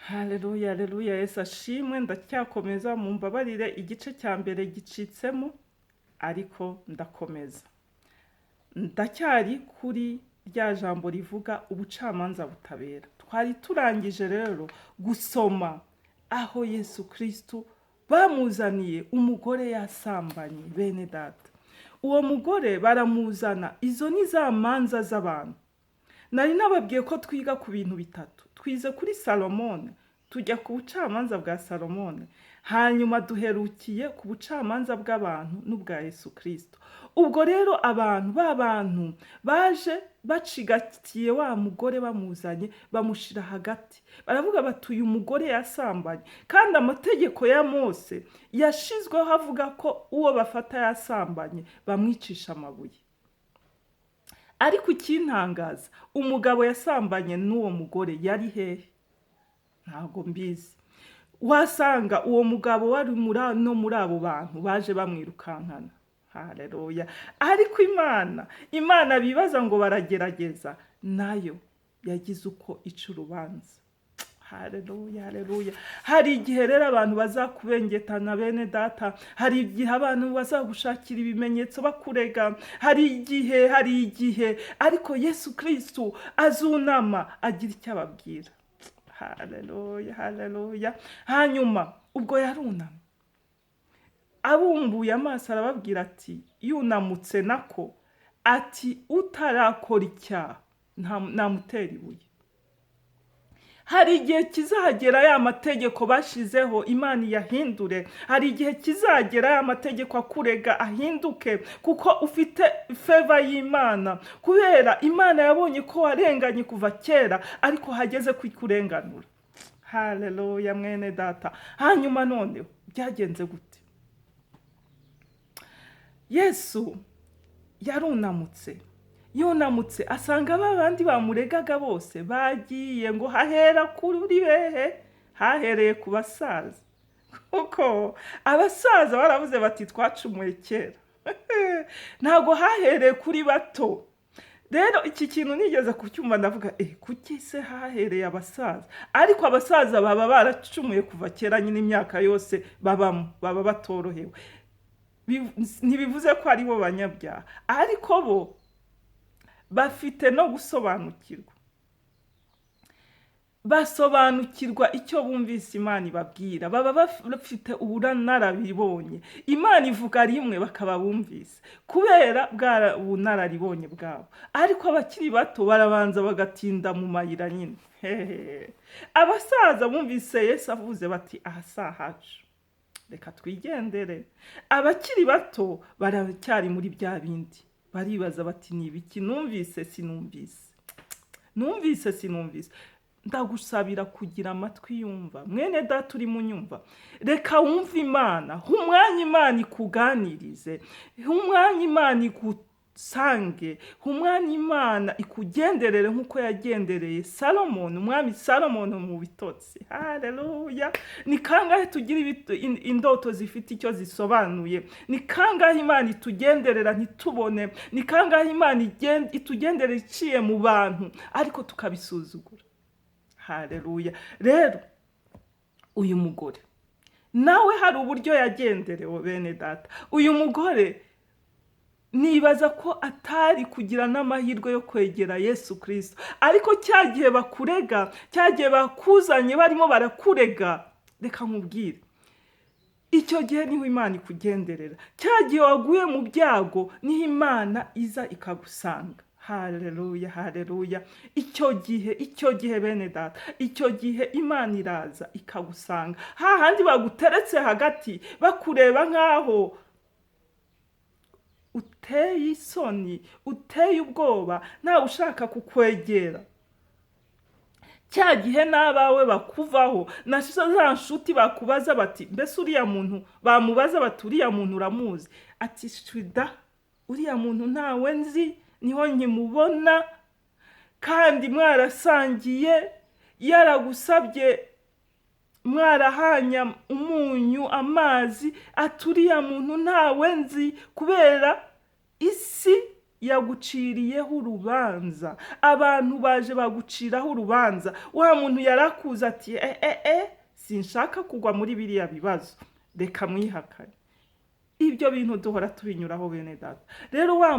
Haleluya, haleluya, Yesu ashimwe. Ndacyakomeza, mumbabarire, igice cya mbere gicitsemo, ariko ndakomeza. Ndacyari kuri rya jambo rivuga ubucamanza butabera. Twari turangije rero gusoma aho Yesu Kirisitu bamuzaniye umugore yasambanye. Bene data, uwo mugore baramuzana. Izo ni za manza z'abantu. Nari nababwiye ko twiga ku bintu bitatu. Twize kuri Salomone, tujya ku bucamanza bwa Salomone, hanyuma duherukiye ku bucamanza bw'abantu n'ubwa Yesu Kirisito. Ubwo rero abantu ba bantu baje bacigatiye wa mugore, bamuzanye, bamushyira hagati, baravuga bati: "Uyu mugore yasambanye." Kandi amategeko ya Mose yashizweho avuga ko uwo bafata yasambanye bamwicisha amabuye. Ariko ikintangaza, umugabo yasambanye n'uwo mugore yari hehe? Ntabwo mbizi. Wasanga uwo mugabo wari muri no muri abo bantu baje bamwirukankana. Haleluya! Ariko Imana bibaza ngo baragerageza, nayo yagize uko ica urubanza. Haleluya, haleluya! Hari igihe rero abantu bazakubengetana, bene data. Hari igihe abantu bazagushakira ibimenyetso bakurega. Hari igihe, ariko Yesu Kirisitu azunama agira icyo ababwira. Haleluya, haleluya! Hanyuma ubwo yarunamye, abumbuye amaso, arababwira ati, yunamutse nako, ati: "Utarakora icyaha namutera ibuye." Hari igihe kizagera ya mategeko bashizeho Imana iyahindure. Hari igihe kizagera ya mategeko akurega ahinduke, kuko ufite favor y'Imana, kubera Imana yabonye ko warenganye kuva kera, ariko hageze kukurenganura. Haleluya, mwene data! Hanyuma noneho byagenze gute? Yesu yarunamutse. Yunamutse asanga ba bandi bamuregaga bose bagiye. Ngo hahera kuri behe? Hahereye ku basaza, kuko abasaza baravuze bati: "Twacumuye kera." Ntabwo hahereye kuri bato. Rero iki kintu nigeze kucyumva, ndavuga: "Eh, kuki se hahereye abasaza?" Ariko abasaza baba baracumuye kuva kera nyine, imyaka yose babamo baba batorohewe. Ntibivuze ko ari bo banyabyaha, ariko bo bafite no gusobanukirwa, basobanukirwa icyo bumvise Imana ibabwira. Baba bafite ubunararibonye. Imana ivuga rimwe bakaba bumvise, kubera bwa bunararibonye bwabo. Ariko abakiri bato barabanza bagatinda mu mayira nyine. Hehe. Abasaza bumvise Yesu avuze bati: "Aha si ahacu, reka twigendere." Abakiri bato baracyari muri bya bindi, baribaza bati: "Ni ibiki? Numvise, sinumvise? Numvise, sinumvise?" Ndagusabira kugira amatwi yumva, mwene data uri mu nyumva. Reka wumve Imana. Ha umwanya Imana ikuganirize, ha umwanya Imana igusange, ha umwanya Imana ikugenderere nk'uko yagendereye Salomoni, umwami Salomoni mu bitotsi. Haleluya! Ni kangahe tugira indoto zifite icyo zisobanuye? Ni kangahe Imana itugenderera ntitubone? Ni kangahe Imana itugenderera iciye mu bantu, ariko tukabisuzugura? Haleluya! Rero uyu mugore nawe hari uburyo yagenderewe, bene data. Uyu mugore nibaza ko atari kugira n'amahirwe yo kwegera Yesu Kirisito, ariko cya gihe bakurega, cya gihe bakuzanye barimo barakurega, reka nkubwire, icyo gihe niho Imana ikugenderera. Cya gihe waguye mu byago niho Imana iza ikagusanga. Haleluya, haleluya! Icyo gihe, bene data, icyo gihe Imana iraza ikagusanga hahandi baguteretse hagati, bakureba nk'aho uteye isoni, uteye ubwoba, ntawe ushaka kukwegera. Cya gihe n'abawe bakuvaho, na za nshuti bakubaza bati: "Mbese uriya muntu?" Bamubaza bati: "Uriya muntu uramuzi?" Ati: "Shwida, uriya muntu ntawe nzi, niho nkimubona." Kandi mwarasangiye, yaragusabye, mwarahanya umunyu, amazi, ati: "Uriya muntu ntawe nzi," kubera isi. Yaguciriyeho urubanza, abantu baje baguciraho urubanza. Wa muntu yarakuze ati: "E e e, sinshaka kugwa muri biriya bibazo, reka mwihakane." Ibyo bintu duhora tubinyuraho, bene data. Rero wa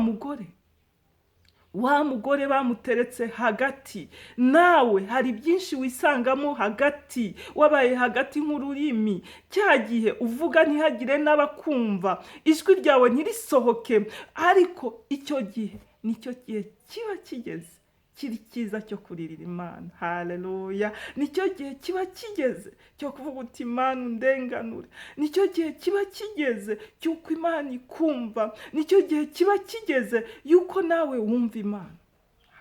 mugore bamuteretse hagati. Nawe hari byinshi wisangamo hagati, wabaye hagati nk'ururimi. Cya gihe uvuga ntihagire n'abakumva, ijwi ryawe ntirisohoke, ariko icyo gihe nicyo gihe kiba kigeze kiri cyiza cyo kuririra Imana. Haleluya! Nicyo gihe kiba kigeze cyo kuvuga uti: "Imana, undenganure." Nicyo gihe kiba kigeze cy'uko Imana ikumva. Nicyo gihe kiba kigeze y'uko nawe wumva Imana.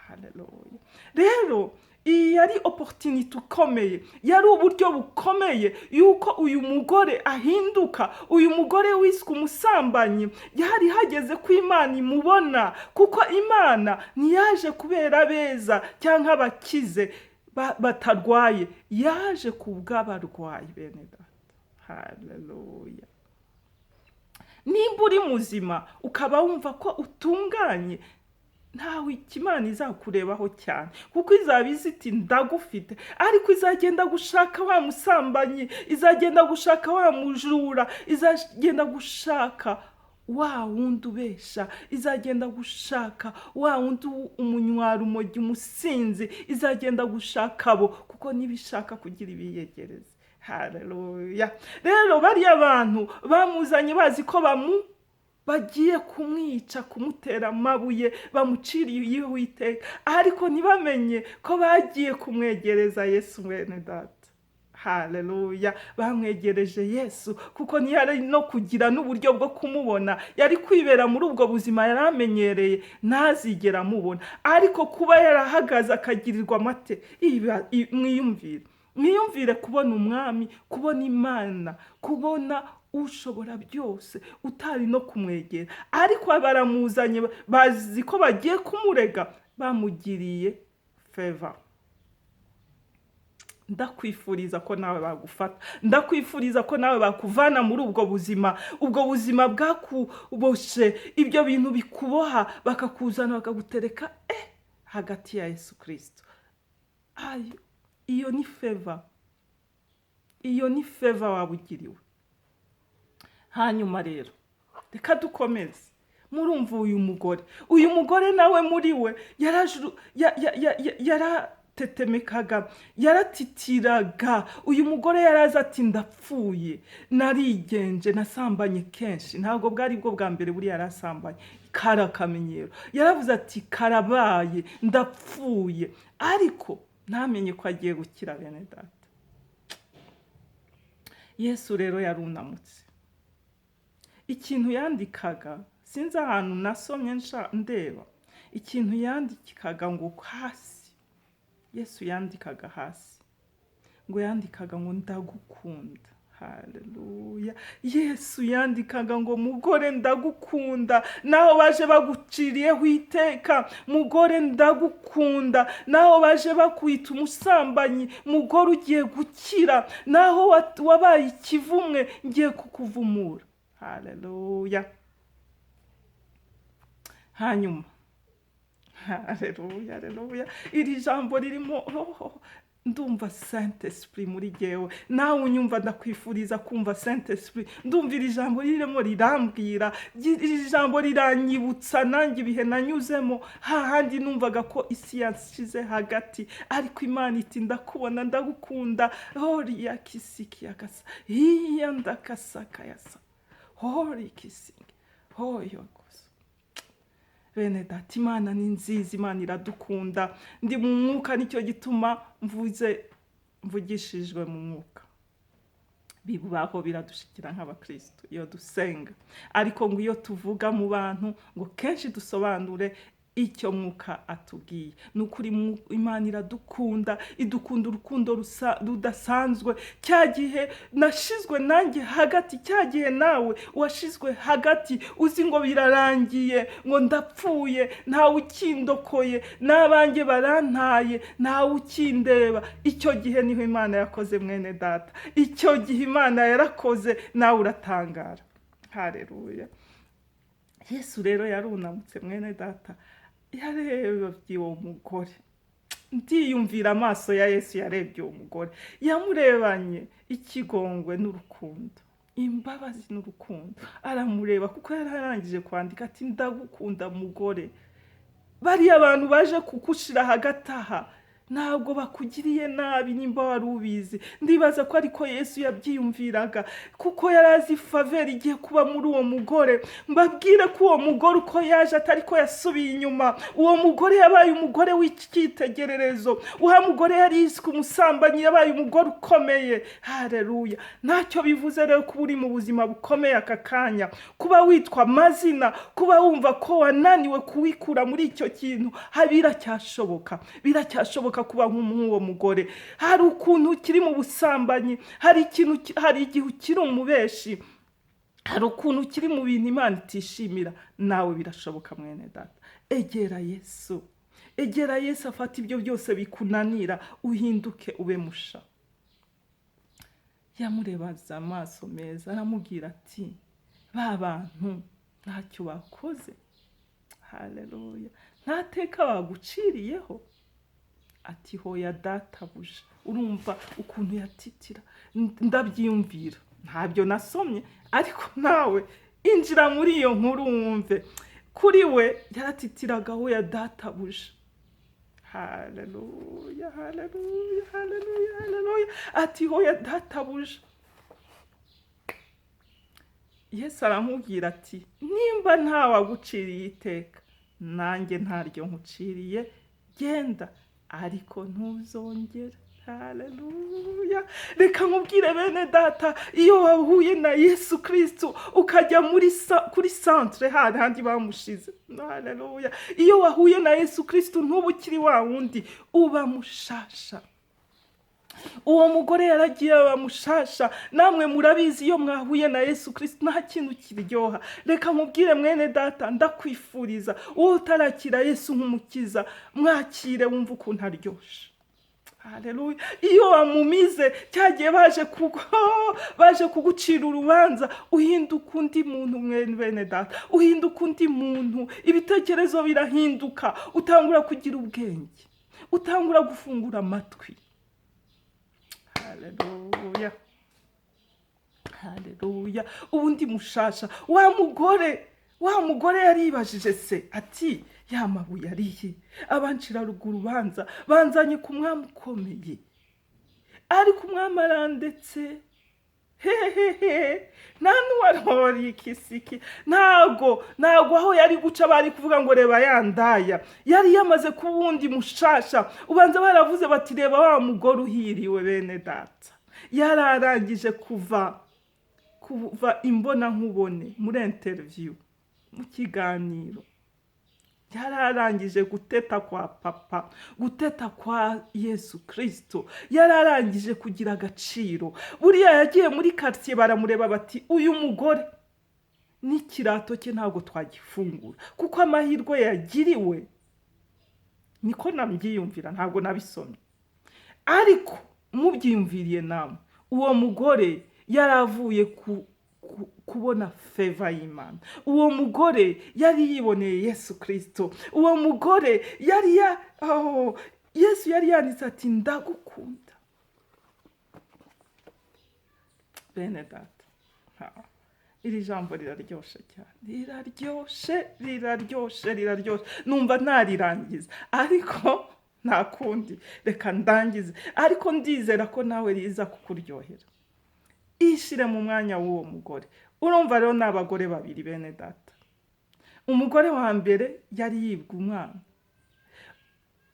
Haleluya! Rero iyi yari opportunité ikomeye, yari uburyo bukomeye yuko uyu mugore ahinduka. Uyu mugore wiswe umusambanyi, yari hageze ko Imana imubona, kuko Imana ntiyaje kubera beza cyangwa abakize batarwaye, yaje ku bw'abarwayi, bene data. Haleluya! Nimba uri muzima, ukaba wumva ko utunganye, ntawe Imana izakurebaho cyane, kuko izaba izi iti: "Ndagufite." Ariko izagenda gushaka wa musambanyi, izagenda gushaka wa mujura, izagenda gushaka wa wundi ubesha, izagenda gushaka wa wundi umunywarumogi, umusinzi, izagenda gushaka abo, kuko nibishaka kugira ibiyegereze. Haleluya! Rero bariya bantu bamuzanye bazi ko bagiye kumwica, kumutera amabuye, bamuciriyeho iteka, ariko ntibamenye ko bagiye kumwegereza Yesu, mwene data. Haleluya! Bamwegereje Yesu, kuko ntiyari no kugira n'uburyo bwo kumubona. Yari kwibera muri ubwo buzima yari amenyereye, ntazigera amubona. Ariko kuba yarahagaze akagirirwa amate, mwiyumvire, mwiyumvire kubona umwami, kubona Imana, kubona ushobora byose, utari no kumwegera, ariko baramuzanye bazi ko bagiye kumurega, bamugiriye faveur. Ndakwifuriza ko nawe bagufata, ndakwifuriza ko nawe bakuvana muri ubwo buzima, ubwo buzima bwakuboshe, ibyo bintu bikuboha, bakakuzana bakagutereka hagati ya Yesu Kirisito. Ayo, iyo ni faveur, iyo ni faveur waba ugiriwe. Hanyuma rero reka dukomeze. Murumva uyu mugore nawe muri we yaratetemekaga, yaratitiraga. Uyu mugore yaraza ati: "Ndapfuye, narigenje, nasambanye kenshi." Ntabwo bwari bwo bwa mbere buriya yarasambanye, kari akamenyero. Yaravuze ati: "Karabaye, ndapfuye." Ariko ntamenye ko agiye gukira, bene data. Yesu rero yarunamutse. Ikintu yandikaga, sinzi ahantu nasomye ndeba ikintu yandikaga ngo hasi, Yesu yandikaga hasi ngo, yandikaga ngo: "Ndagukunda." Haleluya! Yesu yandikaga ngo: "Mugore, ndagukunda, naho baje baguciriyeho iteka. Mugore, ndagukunda, naho baje bakwita umusambanyi. Mugore, ugiye gukira. Naho wabaye ikivumwe, ngiye kukuvumura." Haleluya! Hanyuma, haleluya, haleluya! Iri jambo ririmo, oh, ndumva Saint Esprit muri jyewe. Nawe unyumva, ndakwifuriza kumva Saint Esprit. Ndumva iri jambo ririmo rirambwira, iri jambo riranyibutsa nanjye ibihe nanyuzemo, hahandi numvaga ko isi yanshyize hagati, ariko Imana iti: "Ndakubona, ndagukunda." Horiya kisikiyakasa hiya ndakasakayasa hori kisingi hoyo gusa. Bene data, Imana ni nziza, Imana iradukunda. Ndi mu mwuka, nicyo gituma mvuze, mvugishijwe mu mwuka. Bibaho, biradushikira nk'abakristo iyo dusenga, ariko ngo iyo tuvuga mu bantu, ngo kenshi dusobanure icyo mwuka atubwiye. Ni ukuri Imana iradukunda, idukunda urukundo rudasanzwe. Cya gihe nashizwe nanjye hagati, cya gihe nawe washizwe hagati, uzi ngo birarangiye, ngo ndapfuye, ntawe ukindokoye, n'abanjye barantaye, ntawe ukindeba, icyo gihe niho Imana yakoze, mwene data. Icyo gihe Imana yarakoze, nawe uratangara. Hareruya! Yesu rero yarunamutse, mwene data, yarebye uwo mugore. Ndiyumvira amaso ya Yesu yarebye uwo mugore, yamurebanye ikigongwe n'urukundo, imbabazi n'urukundo. Aramureba kuko yari arangije kwandika ati: "Ndagukunda mugore. Bariya bantu baje kugushira hagati aha ntabwo bakugiriye nabi, nimba wari ubizi." Ndibaza ko ariko Yesu yabyiyumviraga, kuko yari azi faveur igiye kuba muri uwo mugore. Mbabwire ko uwo mugore uko yaje atari ko yasubiye inyuma. Uwo mugore yabaye umugore w'icyitegererezo. Uwo mugore yari yiswe umusambanyi, yabaye umugore ukomeye. Hareruya! Ntacyo bivuze rero kuba uri mu buzima bukomeye aka kanya, kuba witwa amazina, kuba wumva ko wananiwe kuwikura muri icyo kintu. Biracyashoboka, biracyashoboka kuba nk'uwo mugore. Hari ukuntu ukiri mu busambanyi, hari ikintu, hari igihe ukiri umubeshi, hari ukuntu ukiri mu bintu Imana itishimira. Nawe birashoboka, mwene data. Egera Yesu, egera Yesu, afata ibyo byose bikunanira, uhinduke ube musha. Yamurebaza amaso meza, aramubwira ati: "Ba bantu ntacyo bakoze." Haleluya! "Nta teka baguciriyeho?" Ati: "Hoya, databuja." Urumva ukuntu yatitira? Ndabyiyumvira, ntabyo nasomye, ariko nawe injira muri iyo nkuru wumve. Kuri we yaratitiraga: "Hoya, databuja." Haleluya, haleluya, haleluya, haleluya! Ati: "Hoya, databuja." Yesu aramubwira ati: "Nimba ntawaguciriye iteka, nanjye ntaryo nkuciriye. Genda, ariko ntuzongere." Haleluya! Reka nkubwire, bene data, iyo wahuye na Yesu Kirisitu, ukajya muri kuri centre hahandi bamushize, haleluya, iyo wahuye na Yesu Kirisitu ntuba ukiri wa wundi, uba mushasha. Uwo mugore yaragiye aba mushasha. Namwe murabizi, iyo mwahuye na Yesu Kirisitu nta kintu kiryoha. Reka nkubwire, mwene data, ndakwifuriza, wowe utarakira Yesu nk'umukiza, mwakire wumve ukuntu aryoshe. Haleluya! Iyo wamumize cyagiye baje kugucira urubanza, uhinduka undi muntu, mwene bene data, uhinduka undi muntu. Ibitekerezo birahinduka, utangura kugira ubwenge, utangura gufungura amatwi. Haleluya, haleluya! Ubundi mushasha. Wa mugore yaribajije se ati: "Ya mabuye arihe? Abancira ruguru urubanza banzanye ku mwami ukomeye, ariko umwami arandetse." Hehehe, nta n'uwari ikisiki. Ntago aho yari guca bari kuvuga ngo: "Reba ya ndaya." Yari yamaze kuba uwundi mushasha. Ubanza baravuze bati: "Reba wa mugore uhiriwe." Bene data, yari arangije kuva imbonankubone muri interview, mu kiganiro. Yari arangije guteta kwa papa, guteta kwa Yesu Kirisito. Yari arangije kugira agaciro. Buriya yagiye muri karitsiye, baramureba bati: "Uyu mugore n'ikirato cye ntabwo twagifungura," kuko amahirwe yagiriwe, niko nabyiyumvira, ntabwo nabisomye, ariko mubyiyumviriye namwe, uwo mugore yari avuye kubona faveur y'Imana. Uwo mugore yari yiboneye Yesu Kirisito. Uwo mugore yari ya, oh, Yesu yari yanditse ati: "Ndagukunda." Bene data, iri jambo riraryoshe cyane, riraryoshe, riraryoshe, riraryoshe. Numva ntarirangiza, ariko nta kundi, reka ndangize. Ariko ndizera ko nawe riza kukuryohera. Ishire mu mwanya w'uwo mugore. Urumva rero, ni abagore babiri, bene data. Umugore wa mbere yari yibwa umwana,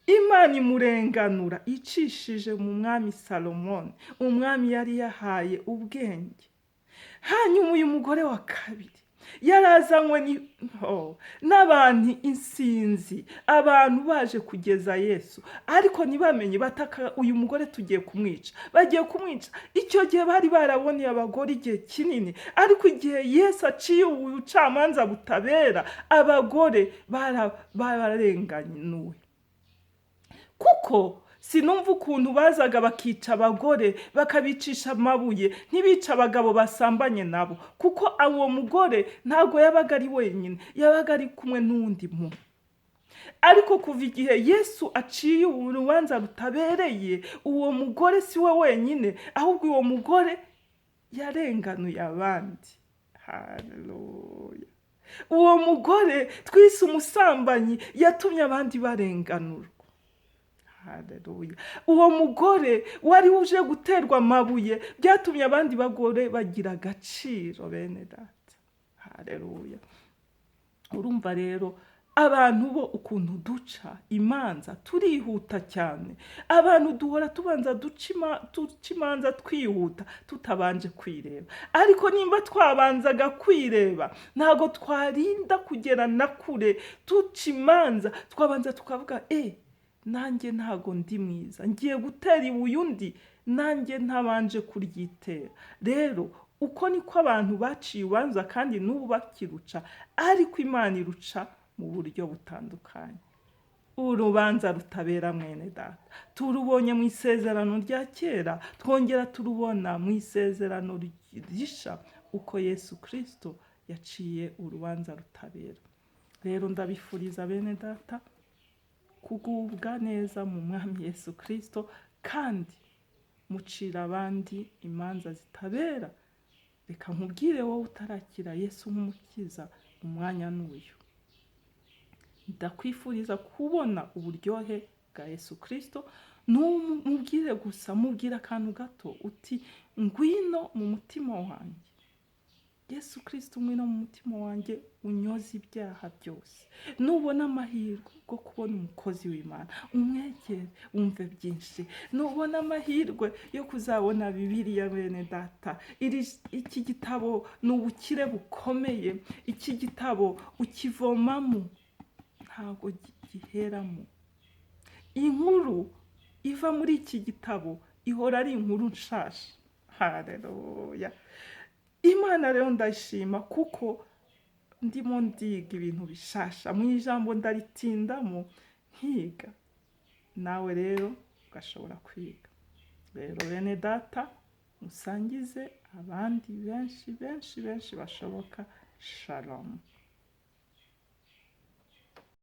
Imana imurenganura icishije mu mwami Salomoni, umwami yari yahaye ubwenge. Hanyuma uyu mugore wa kabiri yarazanywe n'abantu insinzi, abantu baje kugeza Yesu, ariko ntibamenye bataka: "Uyu mugore tugiye kumwica, bagiye kumwica." Icyo gihe bari baraboneye abagore igihe kinini, ariko igihe Yesu aciye ubucamanza butabera, abagore bararenganuwe, kuko Sinumva ukuntu bazaga bakica abagore, bakabicisha amabuye, ntibice abagabo basambanye nabo, kuko uwo mugore ntabwo yabaga ari wenyine, yabaga ari kumwe n'undi muntu. Ariko kuva igihe Yesu aciye urubanza rutabereye, uwo mugore si we wenyine, ahubwo uwo mugore yarenganuye abandi. Haleluya! Uwo mugore twise umusambanyi yatumye abandi barenganurwa. Haleluya! Uwo mugore wari uje guterwa amabuye byatumye abandi bagore bagira agaciro, bene data. Haleluya! Urumva rero abantu bo ukuntu duca imanza turihuta cyane. Abantu duhora tubanza duca imanza twihuta, tutabanje kwireba. Ariko nimba twabanzaga kwireba, ntabwo twarinda kugera na kure duca imanza. Twabanza tukavuga: "Nanjye ntabwo ndi mwiza, ngiye gutera ibuye undi nanjye ntabanje kuryitera." Rero uko niko abantu baciye urubanza, kandi n'ubu bakiruca, ariko Imana iruca mu buryo butandukanye. Urubanza rutabera, mwene data, turubonye mu isezerano rya kera, twongera turubona mu isezerano risha, uko Yesu Kirisito yaciye urubanza rutabera. Rero ndabifuriza, bene data, kugubwa neza mu Mwami Yesu Kirisito, kandi mucira abandi imanza zitabera. Reka nkubwire, wowe utarakira Yesu nk'umukiza, umwanya n'uyu. Ndakwifuriza kubona uburyohe bwa Yesu Kirisito. Ntumubwire gusa, mubwire akantu gato uti: "Ngwino mu mutima wanjye, Yesu Kirisito, ngwino mu mutima wanjye, unyoze ibyaha byose." Nubona amahirwe yo kubona umukozi w'Imana, umwegere wumve byinshi. Nubona amahirwe yo kuzabona Bibiliya, bene data, iki gitabo ni ubukire bukomeye. Iki gitabo ukivomamo, ntabwo giheramo. Inkuru iva muri iki gitabo ihora ari inkuru nshasha. Haleluya! Imana rero ndayishima kuko ndimo ndiga ibintu bishasha mu ijambo, ndaritindamo nkiga. Nawe rero ugashobora kwiga. Rero bene data, musangize abandi benshi benshi benshi bashoboka. Shalom.